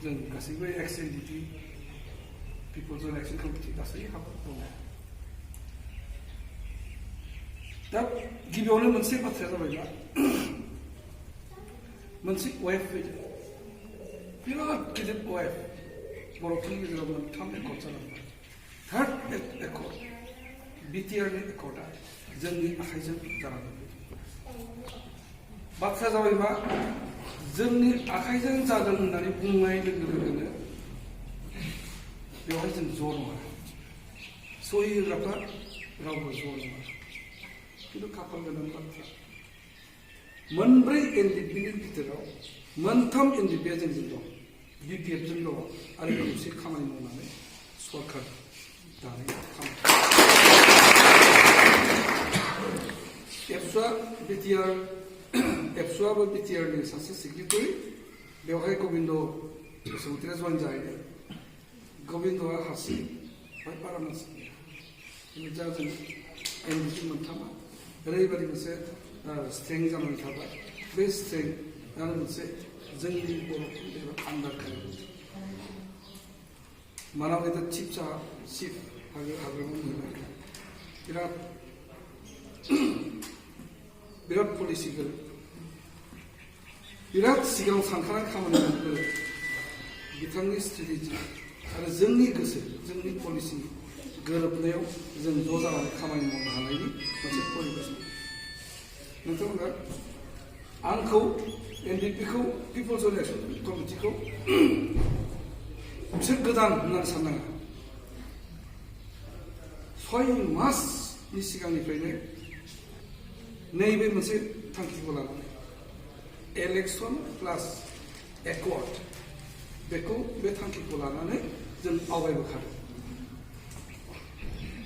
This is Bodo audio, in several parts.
जों गासैबो एक्स-एन-डि-पि पिपल्स एक्शन कमिटि गासै हाबा दङ। दा गिबियावनो मोनसे बाथ्राया जाबाय मा मोनसे वेब फैदों बिराद गिदिर वेब बर'फोरनि गेजेराव मोनथाम एकर्ड जालांबाय। थार्ड एकर्ड बिटिआरनि एकर्डआ जोंनि आखाइजों जानानै बाथ्रा जाबाय मा जोंनि आखाइजों जादों होननानै बुंनाय लोगो लोगोनो बेवहाय जों ज' नङा, सहि होग्राफ्रा रावबो ज' नङा। खिन्थु खाफाल गोनां बाथ्रा मोनब्रै एनडिपिनि भितराव मोनथाम एनडिपिआ जोंजों दं, बिपिएफजों दङ आरो खौसे खामानि मावनानै सरकार दानाय खामानि। एबसुआबो बिटिआरनि सासे सेक्रेटारि, बेवहाय गबिन्द बसुमतारिया जइन जाहैदों। गबिन्दआ हारसिं बारा मानसि गैया। जा जों एनडिपि मोनथामा ओरैबायदि मोनसे स्ट्रेंथ जानानै थाबाय। बे स्ट्रेंथआनो मोनसे जोंनि बर'फोरनि गेजेराव आन्दारखानाय मानाव दा चिफ हाग्रामा महिला बिराद पलिसिकेल बिराद सिगाङाव सानखानाय खामानि मावनो बिथांनि स्ट्रेटेजि आरो जोंनि गोसो जोंनि पलिसि गोरोबनायाव जों ज' जानानै खामानि मावनो हानायनि मोनसे परिबेस। नोंथांमोना आंखौ एनडिपिखौ पिपल्स एक्शन कमिटिखौ बिसोर गोदान होननानै साननाङा। 6 मासनि सिगांनिफ्रायनो नैबे मोनसे थांखिखौ लानानै इलेक्शन प्लास एकर्ड बेखौ बे थांखिखौ लानानै जों आवगायबोखादों।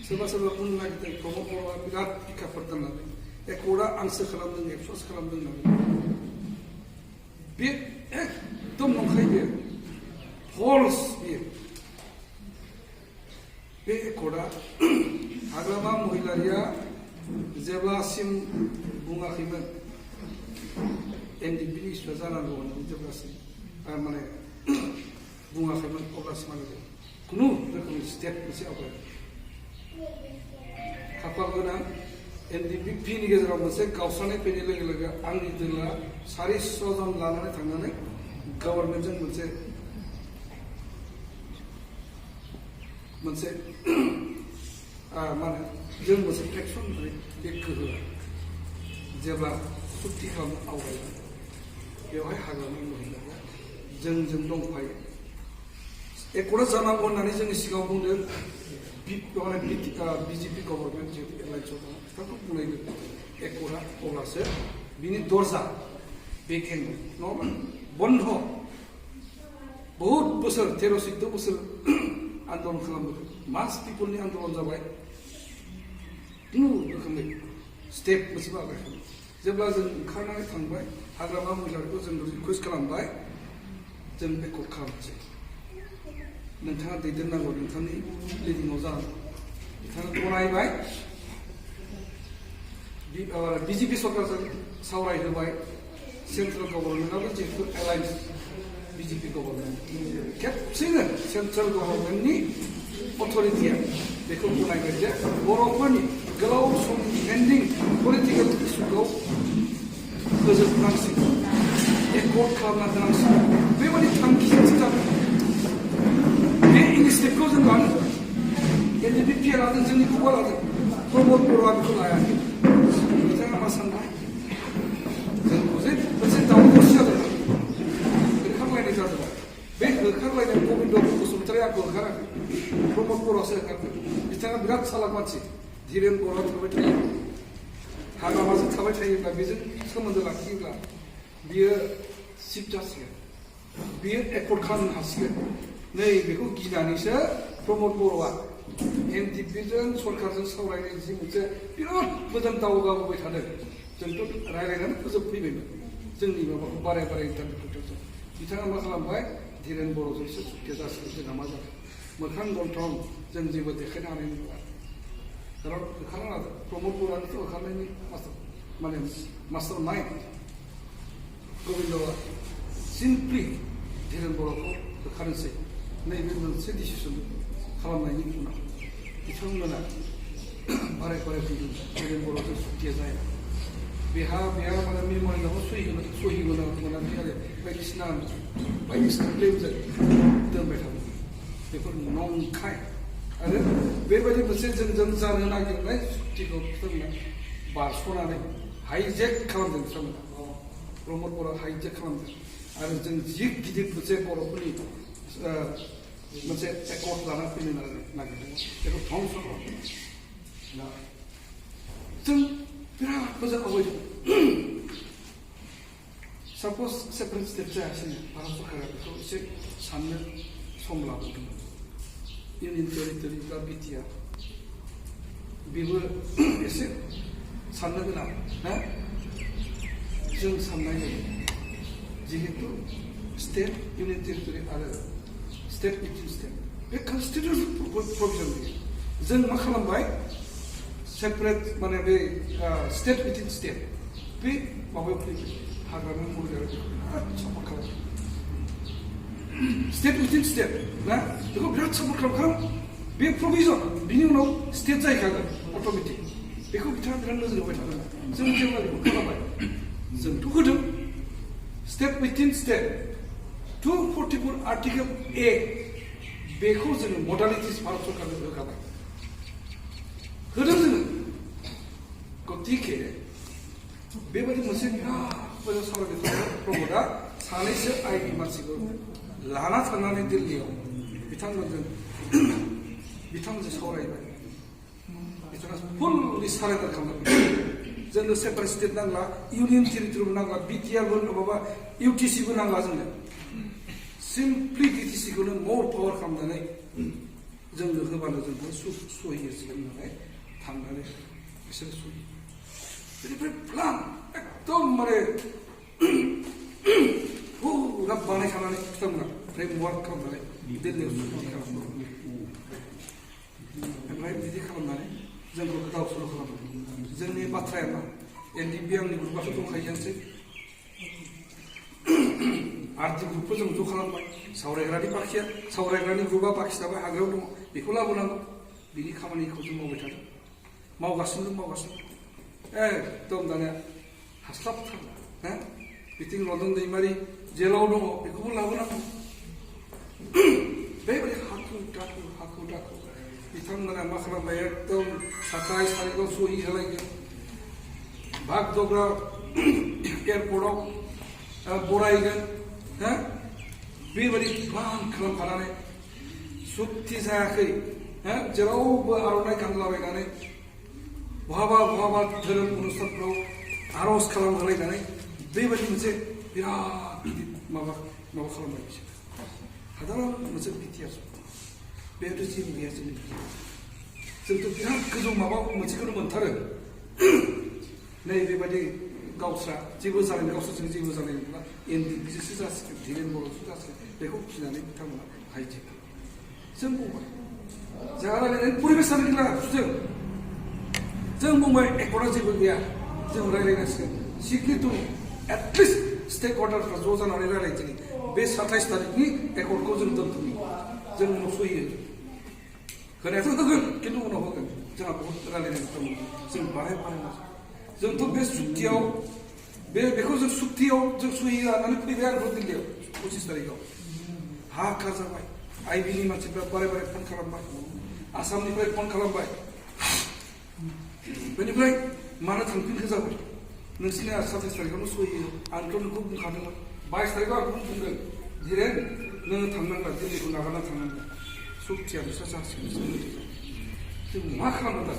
सोरबा सोरबा बुंनो नागिरदों प्रमद बर'आ बिराद बिखाफोर दोननानै एकर्डआ आंसो खालामदों एबसुआसो खालामदों होननानै। बे एकदम नंखाय, बेयो फल्स। बे एकर्डआ हाग्रामा महिलारिया जेब्लासिम बुङाखैमोन एनडिपिनि इस्युआ जानांगौ होननानै जेब्लासिम माने बुङाखैमोन अब्लासिम आरो खुनु रोखोमनि स्टेप मोनसे आवगायदों। खाफाल गोनां एनडिपिनि गेजेराव मोनसे गावस्रानाय फैनाय लोगो लोगो आंनि दोलोआ 400 जन लानानै थांनानै गभर्नमेन्टजों मोनसे मा होनो जों मोनसे फ्रेक्सन होननानै बे गोहोआ जेब्ला सुक्ति खालामनो आवगायबाय बेवहाय हाग्रामा महिलाया जोंजों दंफायो। एकर्डआ जानांगौ होननानै जोंनि सिगाङाव बुंदों बिजेपि गभर्नमेन्ट जिहेतु एलायन्सआव दङ बिथांखौ बुंनाय लोगो एकर्डआ अब्लासो बिनि दरजा बेखेंगोन, नङाबा बन्ध। बहुत बोसोर 13-14 बोसोर आन्दलन खालामबोदों, मास पिपलनि आन्दलन जाबाय, खुनु रोखोमनि स्टेप मोनसेबो आगायाखै। जेब्ला जों ओंखारनानै थांबाय हाग्रामा महिलारिखौ जों रिकुवेस्ट खालामबाय जों एकर्ड खालामसै, नोंथाङा दैदेननांगौ, नोंथांनि लिडिंआव जानांगौ। बिथाङा गनायबाय, बिजेपि सरकारजों सावरायहोबाय। सेन्ट्रेल गभर्नमेन्टआबो जिहेतु एलायन्स बिजेपि गभर्नमेन्ट खेबसेनो सेन्ट्रेल गभर्नमेन्टनि अथरिटिया बेखौ गनायबाय जे बर'फोरनि गोलाव समनि पेन्डिं पलिटिकेल इस्युखौ फोजोबनांसिगौ, एकर्ड खालामना होनांसिगौ। बेबायदि थांखिजोंसो जादों। बे इनिसियेटिभखौ जों लानो एनडिपि लादों, जोंनि खुगा लादों, प्रमद बर'आ बेखौ लायाखै। बिथाङा मा सानबाय जोंखौ जे मोनसे दावराव जादों, होखारलायनाय जादों। बे होखारलायनाय गबिन्द बसुमतारिया आंखौ होखाराखै, प्रमद बर'आसो होखारदों। बिथाङा बिराद सालाक मानसि। धीरेन बर'आ थाबाय थायो, हाग्रामाजों थाबाय थायोब्ला बेजों सोमोन्दो लाखियोब्ला बियो चिफ जासिगोन, बियो एकर्ड खालामनो हासिगोन। नै बेखौ गिनानैसो प्रमद बर'आ एनडिपिजों सरकारजों सावरायनाय जि मोनसे बिराद मोजां दावगाबोबाय थादों। जोंथ' रायज्लायनानै फोजोबफैबायमोन जोंनि माबाखौ बाराय इन्टारभिउजों। बिथाङा मा खालामबाय, धीरेन बर'जोंसो सुखिया जासिगोन। जोंहा मा जादों मोखां गन्थं जों जेबो देखायनो हानाय नङा। खारन होखारना लादों, प्रमद बर'आनोथ' होखारनायनि मास्टार माइन्ड। गबिन्दआ सिम्पलि धीरेन बर'खौ होखानोसै नैबे मोनसे डिसिसन खालामनायनि उनाव बिथांमोना बाराय फैदों जोंनि बर'जों सुक्तिया जाया बेहा माने मेम'रियेलाव सहि होनो मोनाखै आरो बायदिसिना क्लेम जायो दोनबाय थादों बेफोर नंखाय आरो बेबायदि मोनसे जोंजों जानो नागिरनाय सुक्तिखौ बिथांमोना बारस'नानै हाइजेक खालामदों बिथांमोना प्रमद बर'आ हाइजेक खालामदों आरो जों जि गिदिर मोनसे बर'फोरनि मोनसे एकर्ड लाना फैनो नागिरदों बेखौ धंस खालामदों जों बिराद मोजां आवगायदों साप'ज सेपारेट स्टेट जायासैनो भारत सरकारा बेखौ एसे साननो सम लाबोदोंमोन इउनियन टेरिटरि बा बिटिआर बेबो एसे साननो गोनां ना जों साननाय जायो जिहेतु स्टेट इउनियन टेरिटरि आरो स्टेट विथिन स्टेट बे कनस्टिटिउसन प्रभिजन गैया जों मा खालामबाय सेपारेट माने बे स्टेट विथिन स्टेट बे माबायाव फैबाय हाग्रामा मरियाव बिराद सापर्ट खालामो स्टेट विथिन स्टेट ना बेखौ बिराद सापर्ट खालाम बे प्रभिजन बिनि उनाव स्टेट जाहैखागोन अट'मेटिक बेखौ बिथाङा बिराद नोजोर होबाय थादों जों जेब्ला बेखौ खालामबाय जोंथ' होदों स्टेट विथिन स्टेट 244 आर्टिकेल ए बेखौ जोङो मडालिटिस भारत सरकारनो होखाबाय होदों जोङो गतिके बेबायदि मोनसे बिराद मोजां सावरायनो प्रमदआ सानैसो आइनि मानसिखौ लाना थांनानै दिल्लीयाव बिथांमोनजों सावरायबाय बिथाङा फुललि सारेन्डार खालामबाय जोंनो सेपारेट स्टेट नांला इउनियन टेरिटरिबो नांला बिटिआरबो माबा इउटिसिबो नांला जोंनो सिम्पलि बिटिसिखौनो मर पावार खालामनानै जोंनो होबानो जोंखौ सहिसिगोन होननानै थांनानै बिसोर सहि बेनिफ्राय प्लान एकदम माने फुरा बानायखानानै बिथांमोना फ्रेमवार्क खालामनानै दिल्लीयाव सुक्ति खालामो ओमफ्राय बिदि खालामनानै जोंखौ गोदाव सोराव खालामो जोंनि बाथ्राया मा एनडिपि आंनि ग्रुपआथ' दंखायोआनोसै आरटि ग्रुपखौ जों ज' खालामबाय सावरायग्रानि ग्रुपआ बाखि थाबाय हाग्रायाव दङ बेखौ लाबोनांगौ बिनि खामानिखौ जों मावबाय थादों मावगासिनो एकदम दानिया हास्लाबथारला ना बिथिं रतन दैमारि जेलाव दङ बेखौबो लाबोनांगौ बेबायदि हाखु दाखु बिथांमोना मा खालामबाय एकदम 27 तारिखआव सहि होलायगोन बागड'ग्रा एयारपर्टआव बरायगोन हा बेबायदि प्लान खालामखानानै सुक्ति जायाखै हा जेरावबो आर'नाइ गानलाबायनानै बहाबा धोरोम अनुष्ठानफ्राव आर'ज खालामहोलायनानै बेबायदि मोनसे बिराद गिदिर माबा खालामबाय बिसोर हादाराव मोनसे बिटिआर बेथ' जेबो गैया जोंथ' बिराद गोजौ माबा मोनसेखौनो मोनथारो नै बेबायदि गावस्रा जेबो जानाय गावसोरजों जेबो जानाय नंला एनडिपिजोंसो जासिगोन धीरेन बर'सो जासिगोन बेखौ फिनानै बिथांमोना हाइजेक जों बुंबाय जोंहा रायलायनायनि परिबेसानो गैला जों बुंबाय एकर्डआ जेबो गैया जों रायलायनांसिगोन सिग्नेटु एटलिस्ट स्टेक हल्डारफ्रा ज' जानानै रायलायदिनि बे 27 तारिखनि एकर्डखौ जों दोनथ'नि जों उनाव सहि होनायाथ' होगोन खिन्थु उनाव होगोन जोंहा बहुत रायलायनाय दङ जों बानायना जोंथ' बे सुक्तियाव बेखौ जों सुक्तियाव जों सहि होनानै फैबाय आरो दिल्लीयाव 25 तारिखआव हाकार जाबाय आइबिनि मानसिफ्रा बारे फन खालामबाय आसामनिफ्राय फन खालामबाय बेनिफ्राय मानो थांफिनखो जाबाय नोंसिनि 27 तारिखआवनो सहि हो आंथ' नोंखौ बुंखादोंमोन 22 तारिखआव आंखौ बुंगोन धीरेन नोङो थांनांगोन दिल्लीखौ नागारना थांनांगोन सुक्तिया बिस्रा जासिगोन जों मा खालामनो दा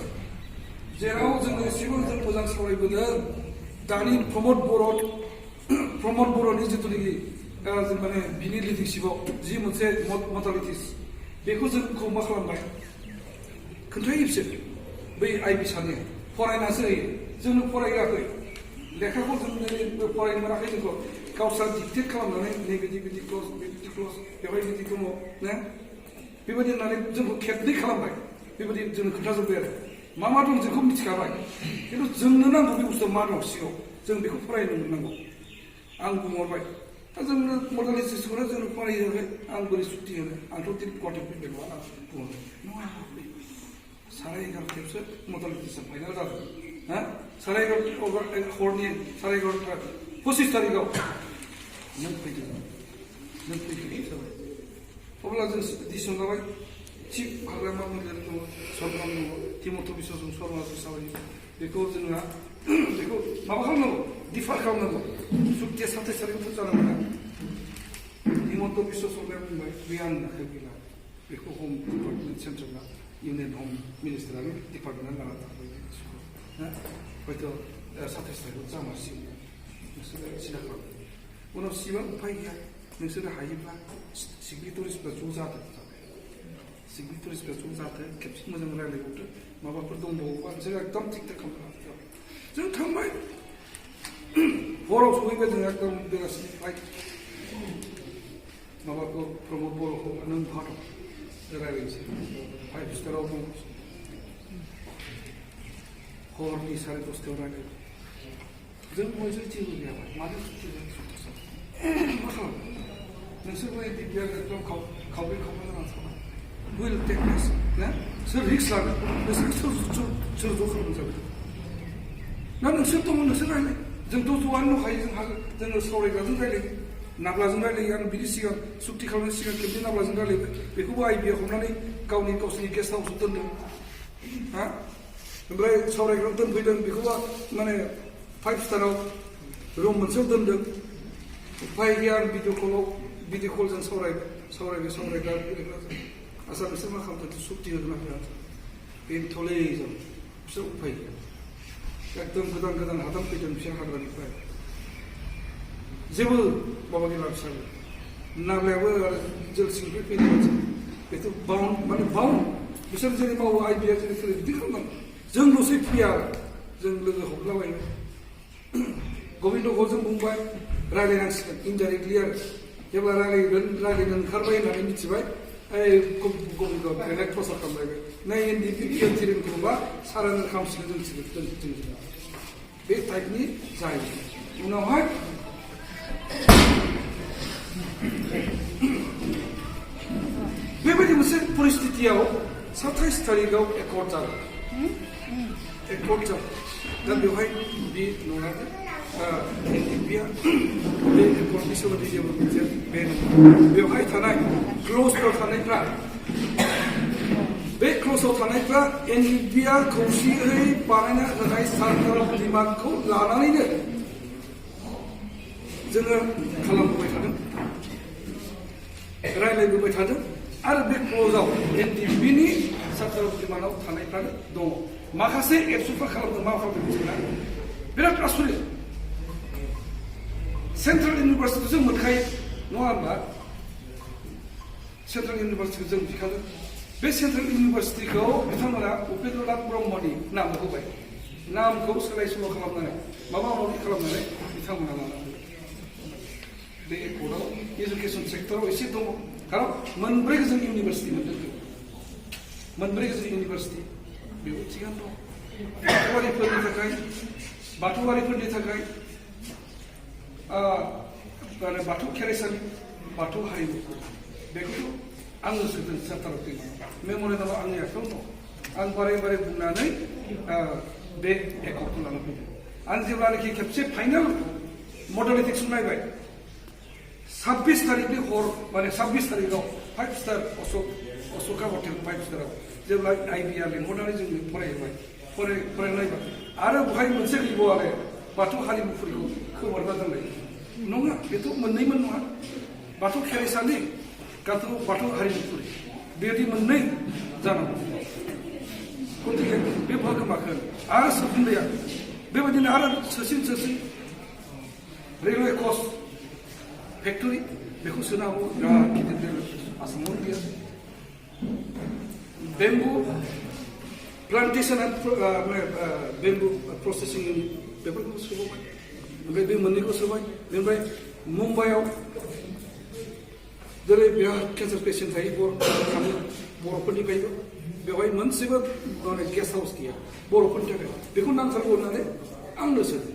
जेराव जोङो एसेबां जों मोजां सावरायबोदों दानि प्रमद बर'नि जिथुनाखि माने बिनि लिडिंशिपआव जि मोनसे मडालिटिस बेखौ जोंखौ मा खालामबाय खोन्थायो बिसोर बै आइबि सानैया फरायनासो होयो जोंनो फरायहोआखै लेखाखौ जों फरायनो मोनाखै जोंखौ गावस्रा डिक्टेट खालामनानै बिदि क्लस बेवहाय बिदि दङ ना बेबायदि होननानै जोंखौ खेबनै खालामबाय बेबायदि जोंनो खोन्थाजोब्बाय आरो मा दं जोंखौ मिथिखाबाय खिन्थु जोंनो नांगौ बे बुस्थुआव मा दं सिङाव जों बेखौ फरायनो मोननांगौ आं बुंहरबाय दा जोंनो मडालिटिसखौनो जोंनो फरायहोयाखै आं बोरै सुक्ति होनो आंथ' दिन गवाहाटि फैबाय नङा आं बुङो नङा 11:30 मडालिटिसआ फाइनाल जादों हा 11:30 हरनि 11:30 25 तारिखआव नों फैदो जाबाय अब्ला जों डिसिसन लाबाय थिग हाग्रामा मन्दिर दङ सरग्राम दङ हिमन्त बिश्व शर्मा सावरि बेखौ जोंहा बेखौ माबा खालामनांगौ डिफार खालामनांगौ सुक्तिया 27 तारिखआव जानांगौ हिमन्त बिश्व शर्माया बुंबाय बे आंनि आखायाव गैला बेखौ हम डिपार्टमेन्ट सेन्ट्रेला इउनियन हम मिनिस्टारानो डिपार्टमेन्टआ लाना थांबाय हयथ' 27 तारिखआव जामारसिगोन नोंसोरो सिदा खालाम उनाव सिबां उफाय गैया नोंसोरो हायोब्ला सिगनेटरिसफ्रा ज' जादों सिगनेटरिसफ्रा ज' जादों खेबसे मोजां रायज्लायबावदो माबाफोर दंबावोबा नोंसोर एकदम थिग थाक खालामनो जों थांबाय हराव सहैबाय जों एकदम बेलासिनि फ्लाइट माबाखौ प्रमद बर'खौ नों बहा दं रायज्लायनोसै 5 स्टाराव दं हरनि 10:30 रायज्लायबाय जों बयजों जेबो गैयाबाय मानो सुक्ति मा खालामो नोंसोरबो दिब्या एकदम खावब्रै खावबा जानानै थाबाय will take place ना सोर रिक्स लागोन नोंसोर सोर ज' खालामनो जाबाय ना नोंसोर दङ नोंसोर रायलाय जोंथ' ज'आनो दंखायो जोङो सावरायग्राजों रायलायो नाब्लाजों रायलायो आं बिनि सिगां सुक्ति खालामनायनि सिगां खेबसे नाब्लाजों रायलायबाय बेखौबो आइबिआ हमनानै गावसोरनि गेस्ट हाउसआव दोनदों हा ओमफ्राय सावरायग्रायाव दोनफैदों बेखौबा माने 5 स्टाराव रुम मोनसेयाव दोनदों उफाय गैया आं भिडिअ कलजों सावरायग्रा आसा बिसोर मा खालामदों सुक्ति होगोन ना होआ बेनोथ'लै जों बिसोर उफाय गैया एकदम गोदान हादान फैदों बिसोर हाग्रानिफ्राय जेबो माबा गैला बिसोर नाब्लायाबो आरो जेलसिंनिफ्राय फैनाय मानसि बेथ' बाउन्ड बिसोर जेरै मावो आइबिआ जेरै सोलियो बिदि खालामनांगौ जोंल'सै फैया जों लोगो हमलाबायबाय गबिन्दखौ जों बुंबाय रायलायनांसिगोन इनडाइरेक्टलि आरो जेब्ला रायलायनो ओंखारबाय होननानै मिथिबाय गबिन्द डाइरेक्ट प्रसाद खालामलायबाय नै एनडिपि थिरेनखौबा सारायनो खालामसिगोन जों बे टाइपनि जायो उनावहाय बेबायदि मोनसे परिस्थितियाव 27 तारिखआव एकर्ड जागोन दा बेवहाय बे नङाबो एनडिपिआ बे एकर्डनि सोमोन्दै जेबो मिथिया बे बेवहाय थानाय क्ल'जआव थानायफ्रा एनडिपिआ खौसेयै बानायना होनाय सार्टार डिमान्डखौ लानानैनो जोङो खालामबोबाय थादों रायलायबोबाय थादों आरो बे क्ल'जआव एनडिपिनि सार्टार डिमान्डआव थानायफ्रानो दङ माखासे एबसुफोर खालामदों मा खालामदों मिथिगौना बिराद आसरित सेन्ट्रेल इउनिभार्सिटिखौ जों मोनखायो नङा होनबा सेन्ट्रेल इउनिभार्सिटिखौ जों बिखादों बे सेन्ट्रेल इउनिभार्सिटिखौ बिथांमोना उपेन्द्रनाथ ब्रह्मनि नाम होबाय नामखौ सोलाय सोल' खालामनानै माबा माबि खालामनानै बिथांमोना लानानै बे एकर्डआव एजुकेसन सेक्टराव एसे दङ खारन मोनब्रै गोजौ इउनिभार्सिटि मोनदों मोनब्रै गोजौ इउनिभार्सिटि बेबो थिगानो दं बाथौआरिफोरनि थाखाय बाथौ खेराइसालि बाथौ हारिमु बेखौथ' आंनो सोदों सार्टाराव फैनाय मेम'रेन्डामा आंनि आखायाव दं आं बारे बुंनानै बे एकर्डखौ लाना फैदों आं जेब्लानाखि खेबसे फाइनाल मडेलिटिक्सखौ नायबाय 26 तारिखनि हर माने 26 तारिखआव 5 स्टार अशोका हटेल 5 स्टाराव जेब्ला आइबिआ लिंहरनानै जों फरायनायबाय आरो बेवहाय मोनसे गैबाव आरो बाथौ हारिमुफोरखौ खोमोरना दोननाय नङा बेथ' मोननैमोन नङा बाथौ खेराइसालि बाथौ हारिमुफोर बेबायदि मोननै जानांगौ गतिके बे गोमाखोन आरो सोफिनबाय आं बेबायदिनो आरो सोसिन रेलवे कच फेक्टरि बेखौ सोनो हागौ बिराद गिदिर आसामावनो गैया bamboo plantation bamboo processing unit बेफोरखौ सोबावबाय ओमफ्राय बे मोननैखौ सोबाय बेनिफ्राय मुम्बाइआव जेरै बिराद केन्सार पेसेन्ट थायो बर'फोरनिफ्रायबो बेवहाय मोनसेबो माने गेस्ट हाउस गैया बर'फोरनि थाखाय बेखौ नांथारगौ होननानै आंनो सोदों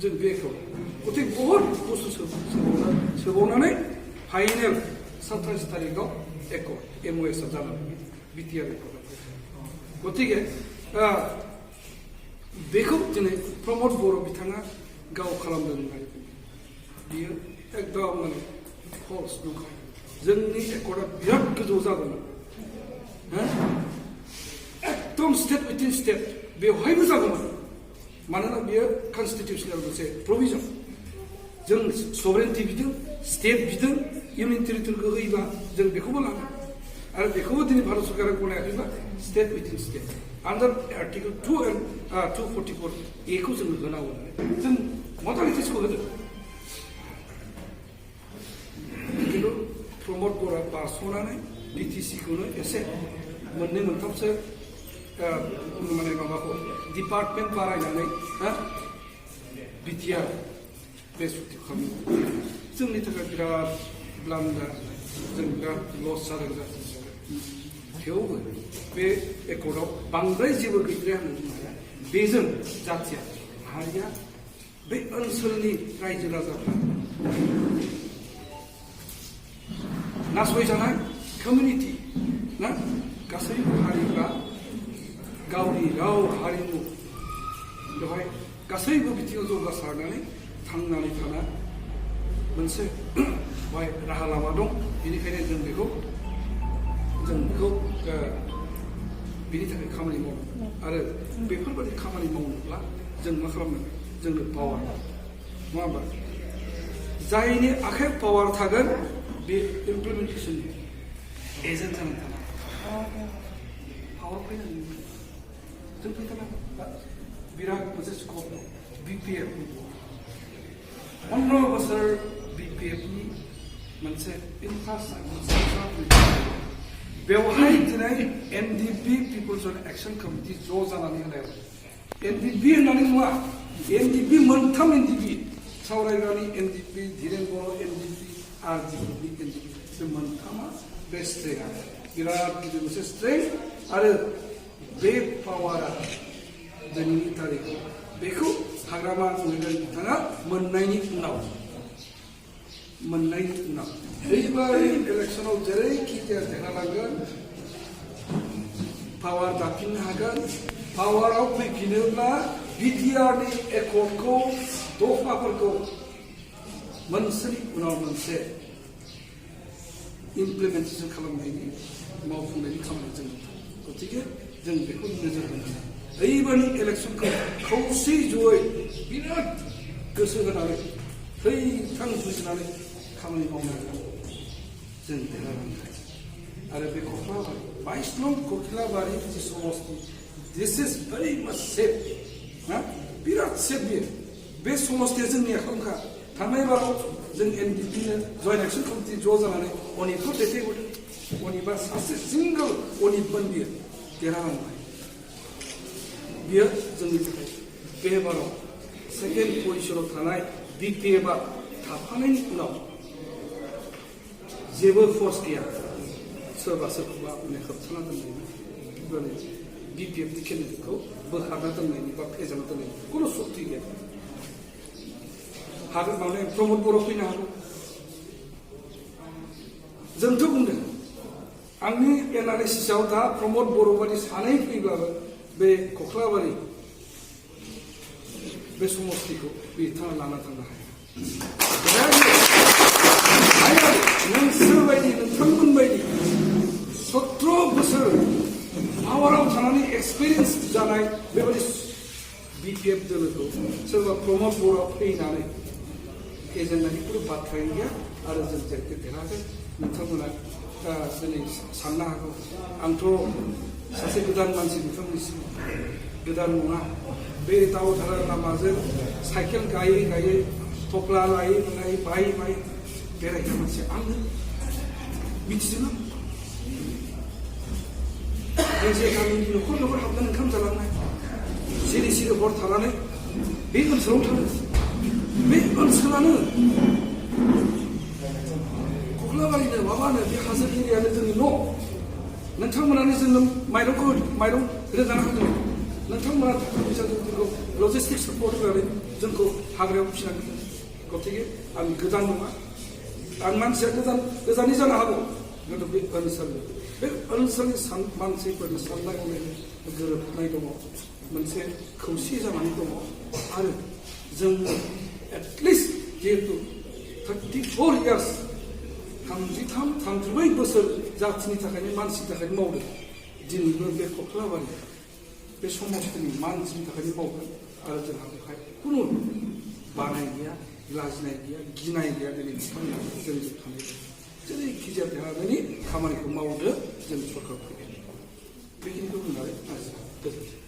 जों बेखौ गथे बहुद बुस्थु सोबावनानै फाइनेल 27 तारिखआव एकर्ड MOS जानानै बिटिआर एकर्डआ गतिके बेखौ दिनै प्रमद बर' बिथाङा गाव खालामदों होननानै बियो एकदम माने फल्स नंखाय जोंनि एकर्डआ बिराद गोजौ जागौमोन एकदम स्टेट उइथिन स्टेट बेवहायबो जागौमोन मानोना बियो कनस्टिटिउसनेल मोनसे प्रभिजन जों सभरेन्टि बिदों स्टेट बिदों इउनियन टेरिटरिखौ होयोबा जों बेखौबो लागोन आरो बेखौबो दिनै भारत सरकारा गनायाखैबा स्टेट उइथिन स्टेट आन्डार आर्टिकल 2 and 244 एखौ जों होनांगौ जों मडालिटिसखौ होदों खिन्थु प्रमद बर'आ बारस'नानै बिटिसिखौनो एसे मोननै मोनथामसो माने माबाखौ डिपार्टमेन्ट बारायनानै बिटिआर बे सुक्ति खालामो जोंनि थाखाय बिराद ब्लान्डार जों बिराद लस जादों थेवबो बे एकर्डआव बांद्राय जेबो गैद्राया होनना बुंनो हाया बेजों जाथिया हारिया बे ओनसोलनि रायजो राजाफ्रा नासयजानाय कमिउनिटि ना गासैबो हारिफ्रा गावनि राव हारिमु बेवहाय गासैबो बिथिङाव जौगासारनानै थांनानै थाना मोनसे बेवहाय राहा लामा दं बेनिखायनो जों बेखौ बिनि थाखाय खामानि मावो आरो बेफोरबायदि खामानि मावनोब्ला जों मा खालामनांगोन जोंनो पावार नङा होमबा जायनि आखाइयाव पावार थागोन बे इमप्लिमेन्टेसननि एजेन्ट जानानै थानांगोन पावार फैनांगोन जों फैथारनांगोन बिराद मोनसे स्कप दं BPF 15 बोसोर BPFनि मोनसे इनफ्रास्ट्राक्चार बेवहाय दिनै NDP पिपल्स एक्शन कमिटि ज' जानानै होनायाव NDP होननानै बुङा NDP मोनथाम NDP सावरायग्रानि NDP धीरेन बर' NDP RGPनि NDP बे मोनथामा बे स्ट्रेंथआ बिराद गिदिर मोनसे स्ट्रेंथ आरो बे पावारा दिनैनि तारिखआव बेखौ हाग्रामा महिला बिथाङा मोननायनि उनाव एबारनि इलेक्सनाव जेरैखि जाया देरहालांगोन पावार दाफिननो हागोन पावाराव फैफिनोब्ला बिटिआरनि एकर्डखौ दफाफोरखौ मोनसेनि उनाव मोनसे इमप्लिमेन्टेसन खालामनायनि मावफुंनायनि खामानि जों गतिके जों बेखौ नोजोर होनांगोन एबारनि इलेक्सनखौ खौसे जयै बिराद गोसो होनानै थैथां बुजिनानै खामानि मावनांगोन जों देरहालांनो आरो बे कक्लाबारि 22 नं कक्लाबारि जि समस्ति दिस इज भेरि माच सेफ ना बिराद सेफ बियो बे समस्तिया जोंनि आखायावनोखा थांनाय बाराव जों NDPनो जयेन्ट एक्शन कमिटि ज' जानानै अनितखौ दैथायहरदों अनितआ सासे सिंगल अनितमोन बियो देरहालांबाय बियो जोंनि थाखाय बे बाराव सेकेन्ड पजिशनाव थानाय BPFआ थाफानायनि उनाव जेबो फर्स गैया सोरबा सोरखौबा होबथाना दोननायनि BPFनि केन्डिडेटखौ बोखारना दोननायनि बा फेजेनना दोननायनि खुनु सक्ति गैया हागोन माने प्रमद बर' फैनो हागौ जोंथ' बुंदों आंनि एनालिसिसआव दा प्रमद बर' बायदि सानै फैब्लाबो बे कक्लाबारि बे समस्तिखौ बिथाङा लाना थांनो हाया नोंसोर बायदि नोंथांमोन बायदि 17 बोसोर पावाराव थानानै एक्सपिरियेन्स जानाय बेबायदि BPF दोलोखौ सोरबा प्रमद बर'आ फैनानै एजेन्डानि खुनु बाथ्रायानो गैया आरो जों जेरैखि देरहागोन नोंथांमोना दिनै साननो हागौ आंथ' सासे गोदान मानसि बिथांमोननिसिम गोदान नङा बे दावधारा लामाजों साइकेल गायै गायै थफ्ला लायै लायै बायै बायै बेरायग्रा मानसि आंनो मिथिजोबो जे गामिनि न'खर न'खर हाबनानै ओंखाम जालांनाय सिरि सिरि हर थानानै बे ओनसोलाव थाङो बे ओनसोलानो कक्लाबारिनो माबानो बे हाजो एरियानो जोंनि न' नोंथांमोनानो जोंनो माइरं रोगाना होदों नोंथांमोना थाखा फैसाजों जोंखौ लजिस्टिक्स सापर्ट होनानै जोंखौ हाग्रायाव फिसिनांगोन गतिके आं गोदान नङा आं मानसिया गोजाननि जानो हागौ खिन्थु बे ओनसोलनि मानसिफोरनि साननाय हनाय गोरोबनाय दङ मोनसे खौसे जानानै दङ आरो जों एटलिस्ट जिहेतु 34 years 33 बोसोर जाथिनि थाखायनो मानसिनि थाखायनो मावदों दिनैबो बे कक्लाबारि बे समस्थिनि मानसिनि थाखायनो मावगोन आरो जोंहा बेवहाय खुनु बानाय गैया लाजिनाय गैया गिनाय गैया दिनै बिथांमोना जोंजों थानाय जेरैखिजाया देरहानायनि खामानिखौ मावदो जों सरकार फैगोन बेखिनिखौ बुंनानै आं गोजोन्थों